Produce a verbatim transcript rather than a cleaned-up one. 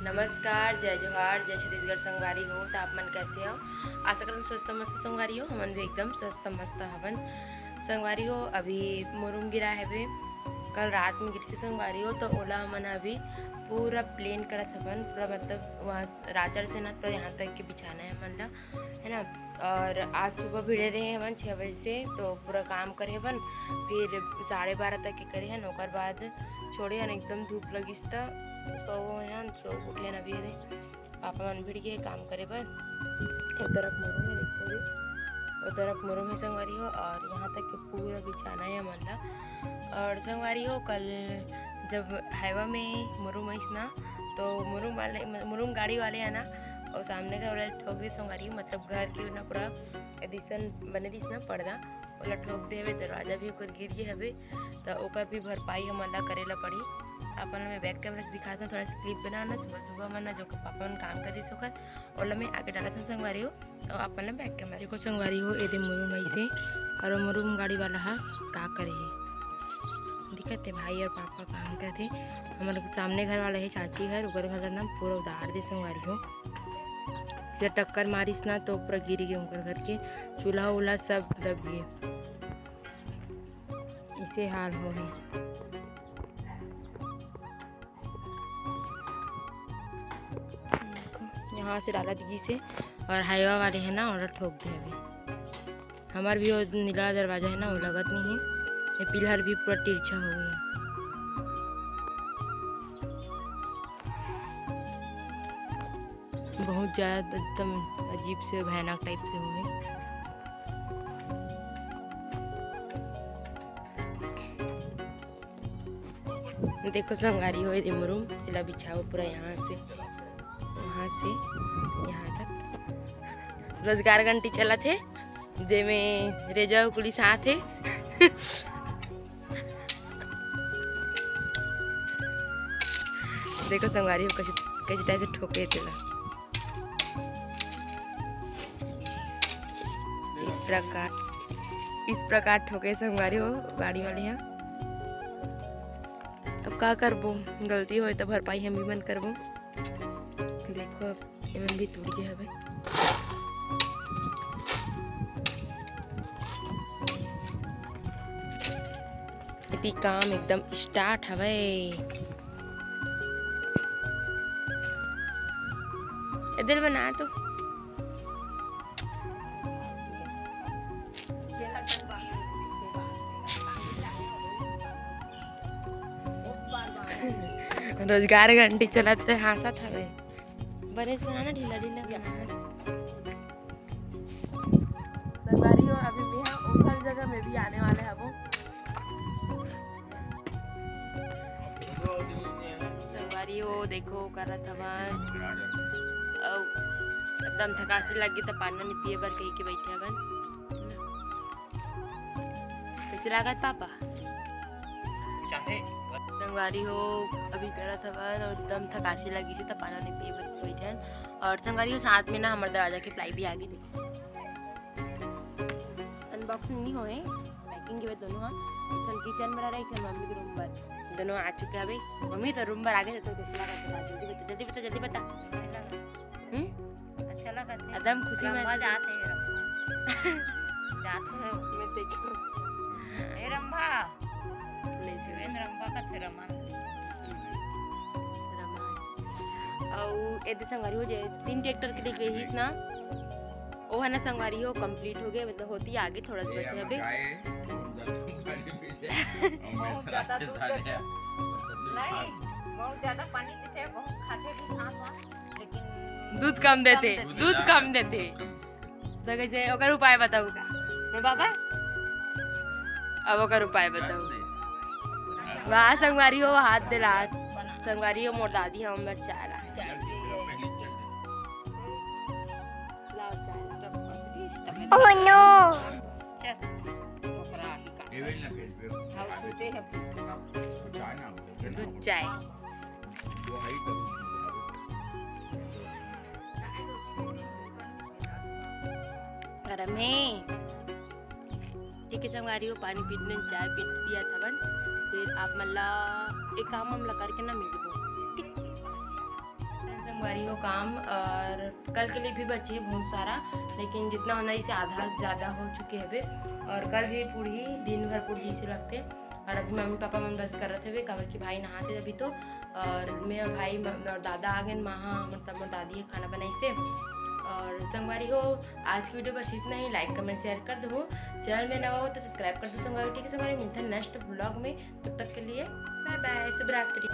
नमस्कार, जय जोहार, जय छत्तीसगढ़ संगवारी हो। त आप मन कैसे हो? आशा करत हन स्वस्थ मस्त संगवारी हो। हमन भी एकदम स्वस्थ मस्त हवन संगवारी हो। अभी मुरुम गिरा हवे, कल रात में गिरसे संगवारी हो, तो ओला हमन अभी पूरा प्लेन करत हवन, पूरा मतलब वहाँ राचड़ से ना पूरा यहाँ तक के बिछाना है हमन ला, है ना। और आज सुबह भिड़े रहे हवन छः बजे से, तो पूरा काम करे हवन, फिर साढ़े बारह तक के करे हन, ओकर बाद छोड़े हन, एकदम धूप लगिस त सो हन, सो उठे हन अभी। अभी पापा मन भिड़ गए काम करे बर। ओ तरफ मुरुम है, देखो रे, ओ तरफ मुरुम है संगवारी हो, और यहाँ तक के पूरा बिछाना है हमन ला। और संगवारी हो, कल जब हाईवा में मुरुम आइस ना, तो मुरुम वाले, मुरुम गाड़ी वाले है ना, और सामने घर वाले ठोक दे संगवारी हो, मतलब घर के ना पूरा एडिशन बने दिस ना पर्दा, ओला ठोक दे हवे, दरवाजा भी ओकर गिर गे हवे, त ओकर भी भरपाई हमन ला करे ला पड़ही। अपन मैं बैक कैमरा से दिखात हूँ, थोड़ा सा क्लिप बनाना सुबह सुबह मन ना, जो पापा मन काम कर दिस ओकर, ओला मैं आगे डालत हूँ संगवारी हो। और अपन ला बैक कैमरा देखो संगवारी हो, एदे मुरुम ऐसे, और मुरुम गाड़ी वाला हा का करे हे, दिखत हे भाई और पापा काम करथे। हमर सामने घर वाला है चाची घर, ओकर घर ला ना पूरा उतार दे संगवारी हो, सीधा टक्कर मारिस ना तो पूरा गिर गए उनकर घर के चूल्हा उल्हा सब दब गए, इसे हाल हो है। देखो, यहाँ से डालत गिस हे और हाईवा वाले है ना, ओला ठोक दे हवे। हमार भी वो नीला दरवाजा है ना, वो लगत नहीं है, ये पिलर भी पूरा तिरछा हो गया। बहुत ज्यादा एकदम अजीब से भयानक टाइप से हो गए। देखो संगवारी हो, ये मुरुम एला बिछाओ पूरा यहाँ से वहाँ से यहाँ तक। रोजगार घंटी चलत हे, दे में रेजा कुली साथ हे। देखो संगवारी हो, कैसे कैसे टाइप से ठोके तेला। इस प्रकार, इस प्रकार ठोके संगवारी हो गाड़ी वाले ह। अब का करबो, गलती होय त भरपाई हम भी मन करबो। देखो, अब एमन भी टूट गए हवे। एती काम एकदम स्टार्ट हवे। ए दिल बना तो। रोजगार घंटी चलत ते हाँसत हवे। बरेच बनाना ढीला ढीला बनाना। संगवारी हो, अभी मेहा ओखर जगह में भी आने वाले हबो। संगवारी हो, देखो करत हवन। अउ एकदम थकासी लग गई त पानी नहीं पिए बर कही के बैठे हवन। कैसे लागत पापा? संगवारी हो, अभी करत हवन अउ एकदम थकासी लगी से त पानी नहीं पिए बर बैठे हन। और संगवारी हो, साथ में ना हमारे दरवाजा के प्लाई भी आ गई। देखो, अनबॉक्सिंग नहीं होए, पैकिंग के बाद दोनों हा। एक ठन किचन बर आ रहा, एक ठन मम्मी के रूम बर। दोनों आ चुके हैं अभी। मम्मी तो रूम बर आ गए, तो कैसे लगा? जल्दी बता, जल्दी बता, जल्दी बता। हम्म? अच्छा लगा थे। एकदम खुशी रंभा महसूस जात है, रंभा। जात है। मैं देखो। ए रंभा। नहीं सुने। रंभा का थे रमन। रमन। अउ एदे संगवारी हो जाए, तीन ट्रैक्टर के लिए गई ना। ओ है ना संगवारी हो, कंप्लीट हो गया, मतलब होती आगे थोड़ा सा बचे अभी। बहुत ज्यादा दूध देते। नहीं, बहुत ज्यादा पानी पीते हैं, बहुत खाते भी घास वास, लेकिन दूध कम देते, कम देते। दूध कम देते। तो कैसे ओकर उपाय बताऊ का? नहीं बाबा, अब ओकर उपाय बताऊ। वाह संगवारी हो, हाथ दिला। संगवारी हो, मोर दादी हम बर चाय ला। लाओ चाय। Oh no! चल, ओकरा ही का। दूध चाय। गरम है। ठीक है संगवारी हो, पानी पीने चाय पी पिया थवन। फिर आप मन ला एक काम हम ला करके ना मिलबो। ठीक? संगवारी हो काम और कल के लिए भी बचे हे बहुत सारा, लेकिन जितना होना इसे आधा से ज़्यादा हो चुके हवे। और कल भी पूड़ी, दिन भर पूड़ी जैसे लगते। और अभी मम्मी पापा मन बस करत हवे, काबर कि भाई नहाते अभी तो। और मैं, भाई म-, और दादा आ गए, माँ, हाँ, मतलब मोर दादी हे खाना बनाइसे। और संगवारी हो, आज की वीडियो बस इतना ही। Like, comment, share कर दो। Channel में नवा हो तो subscribe कर दो संगवारी, ठीक है संगवारी? मिलते हैं next vlog में, तब तक के लिए bye bye, शुभ रात्रि।